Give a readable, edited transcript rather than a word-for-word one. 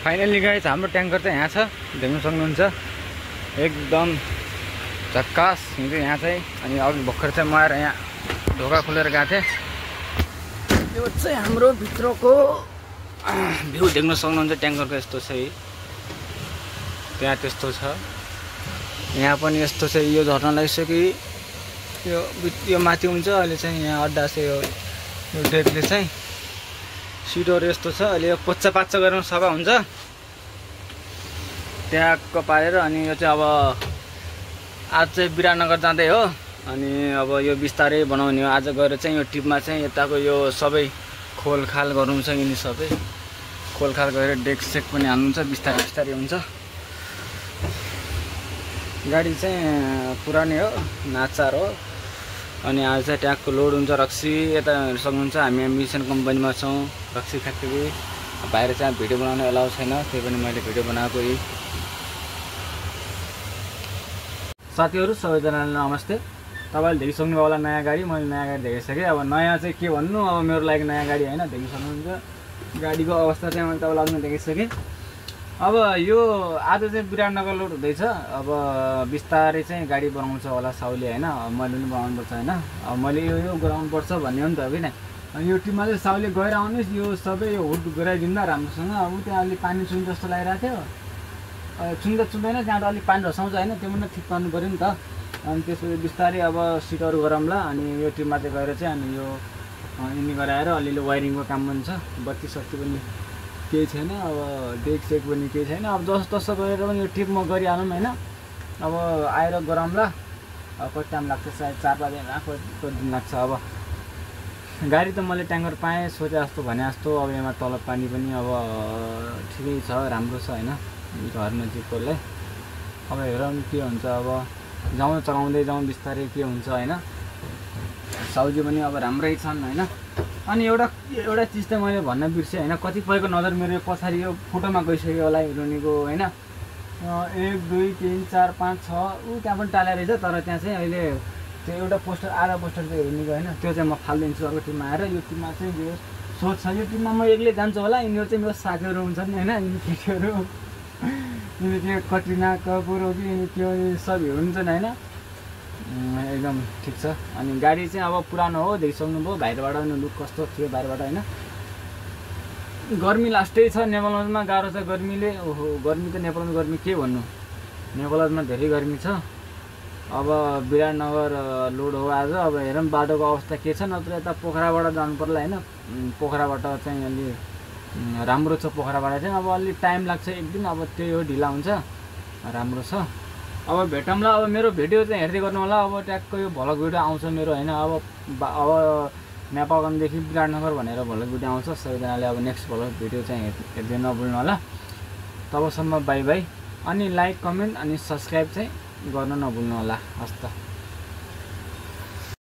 Finally guys हाम्रो tanker चाहिँ यहाँ छ, देख्न सक्नुहुन्छ। एकदम झक्कास हिँड्यो यहाँ चाहिँ। अनि अघि भर्खर चाहिँ म आएर यहाँ ढोका खोलेर गएको थिएँ। यो चाहिँ हाम्रो भित्रको भ्यू देख्न सक्नुहुन्छ। ट्याङ्करको यस्तो छ, त्यहाँ त्यस्तो छ, यहाँ पनि यस्तो छ। यो झर्न लागिसक्यो, यो माथि हुन्छ। अहिले चाहिँ यहाँ अड्डा छ, यो डेकले चाहिँ सिटहरू यस्तो छ। अहिले यो पोच्चा पाच्चा गरेर सफा हुन्छ ट्याक्क पारेर। अनि यो चाहिँ अब आज चाहिँ विराटनगर जाँदै हो। अनि अब यो बिस्तारै बनाउने हो। आज गएर चाहिँ यो टिपमा चाहिँ यताको यो सबै खोलखाल गर्नु छ। यिनी सबै खोलखाल गरेर डेक सेक पनि हाल्नुहुन्छ। बिस्तारै बिस्तारै हुन्छ। गाडी चाहिँ पुरानै हो, नाचार हो। अनि आज चाहिँ ट्यागको लोड हुन्छ। रक्सी यता हेर्न सक्नुहुन्छ। हामी मिसन कम्पनीमा छौँ, रक्सी फ्याक्ट्री। बाहिर चाहिँ भिडियो बनाउन एलाउ छैन, त्यही पनि मैले भिडियो बनाएको। साथीहरू सबैजनालाई नमस्ते। तपाईँले देखिसक्नुभयो होला नयाँ गाडी, मैले नयाँ गाडी देखाइसकेँ। अब नयाँ चाहिँ के भन्नु, अब मेरो लागि नयाँ गाडी होइन, देखि सक्नुहुन्छ। गाडीको अवस्था चाहिँ मैले तपाईँलाई अघि देखाइसकेँ। अब यो आज चाहिँ विराटनगर लोड हुँदैछ। अब बिस्तारै चाहिँ गाडी बनाउँछ होला साउले होइन, मैले पनि बनाउनुपर्छ होइन। अब मैले यो गराउनुपर्छ भन्ने हो नि त किन। अनि यो टिममा चाहिँ साउले गएर आउनुहोस्, यो सबै यो हुड गराइदिँदा राम्रोसँग। अब त्यहाँ अलिक पानी चुन जस्तो लागिरहेको थियो, चुन्दा चुन्दैन, त्यहाँबाट अलिक पानी रसाउँछ होइन, त्यो पनि ठिक पार्नु पऱ्यो नि त। अनि त्यसपछि बिस्तारै अब सिटहरू गरौँला। अनि यो टिममा चाहिँ गएर चाहिँ अनि यो यिनी गराएर अलिअलि वायरिङको काम पनि छ। बत्ती सत्ती पनि केही छैन, अब डेक सेक पनि केही छैन। अब जस्तो तस्तो गरेर पनि यो टिप म गरिहालौँ होइन। अब आएर गरौँला। अब कति टाइम लाग्छ, सायद 4-5 दिन, कति दिन लाग्छ। अब गाडी त मैले ट्याङ्कर पाएँ सोचे जस्तो भने जस्तो। अब यहाँ तल पानी पनि अब ठिकै छ, राम्रो छ होइन, घर नजिककोलाई। अब हेरौँ के हुन्छ। अब जाउँ चलाउँदै जाउँ बिस्तारै के हुन्छ होइन। साउजी पनि अब राम्रै छन् होइन। अनि एउटा चिज त मैले भन्न बिर्सेँ होइन। कतिपयको नजर मेरो पछाडि यो फोटोमा गइसक्यो होला हिरोनीको होइन। 1 2 3 4 5 6 ऊ त्यहाँ पनि टालेर रहेछ। तर त्यहाँ चाहिँ अहिले त्यो एउटा पोस्टर, आधा पोस्टर चाहिँ हिरोनीको होइन, त्यो चाहिँ म फालिदिन्छु अर्को टिममा आएर। यो टिममा चाहिँ यो सोच छ, यो टिममा म एक्लै जान्छु होला। यिनीहरू चाहिँ मेरो साथीहरू हुन्छन् होइन, यिनी केटीहरू, यिनी त्यो कट्रिना कपुर हो कि यिनी त्यो सब हुन्छन् होइन। एकदम ठिक छ। अनि गाडी चाहिँ अब पुरानो हो, देखिसक्नुभयो। बाहिरबाट पनि लुक कस्तो थियो बाहिरबाट होइन। गर्मी लास्टै छ नेपालमा, गाह्रो छ गर्मीले। ओहो गर्मी त नेपालमा गर्मी के भन्नु, नेपालमा धेरै गर्मी छ। अब विराटनगर लोड हो आज। अब हेरौँ बाटोको अवस्था के छ, नत्र यता पोखराबाट जानु पर्ला होइन। पोखराबाट चाहिँ अलि राम्रो छ, पोखराबाट चाहिँ अब अलि टाइम लाग्छ 1 दिन। अब त्यही हो, ढिला हुन्छ, राम्रो छ। अब भेटौँला। अब मेरो भिडियो चाहिँ हेर्दै गर्नु होला। अब ट्याक्क यो भ्लग भिडियो आउँछ मेरो होइन। अब नेपालगञ्जदेखि विराटनगर भनेर भ्लग भिडियो आउँछ। सबैजनाले अब नेक्स्ट भ्लग भिडियो चाहिँ हेर्दै नभुल्नु होला। तबसम्म बाई बाई। अनि लाइक कमेन्ट अनि सब्सक्राइब चाहिँ गर्न नभुल्नु होला। हस् त।